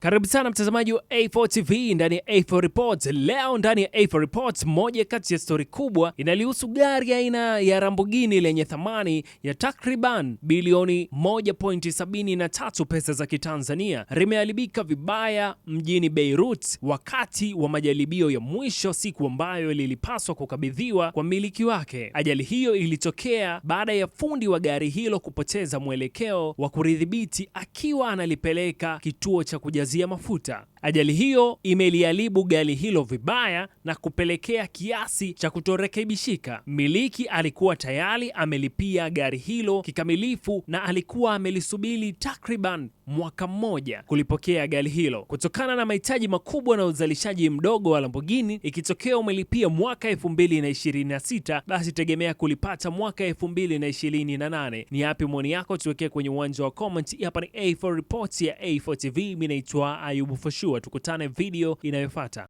Karibu sana mtazamaji wa A4 TV ndani ya A4 Reports. Leo ndani ya A4 Reports, moja kati ya stori kubwa inalihusu gari aina ya Lamborghini lenye thamani ya takriban bilioni 1.73 pesa za Kitanzania limeharibika vibaya mjini Beirut wakati wa majaribio ya mwisho, siku ambayo lilipaswa kukabidhiwa kwa mmiliki wake. Ajali hiyo ilitokea baada ya fundi wa gari hilo kupoteza mwelekeo wa kulidhibiti akiwa analipeleka kituo cha kujazia mafuta. Ajali hiyo imeliharibu gari hilo vibaya na kupelekea kiasi cha kutorekebishika. Mmiliki alikuwa tayari amelipia gari hilo kikamilifu na alikuwa amelisubiri takriban mwaka mmoja kulipokea gari hilo. Kutokana na mahitaji makubwa na uzalishaji mdogo wa Lamborghini, ikitokea umelipia mwaka 2026 basi tegemea kulipata mwaka 2028. Ni yapi maoni yako? Tuwekee kwenye uwanja wa comment. Hapa ni A4 Reports ya A4 TV. Mimi naitwa Ayubu Foshua, tukutane video inayofuata.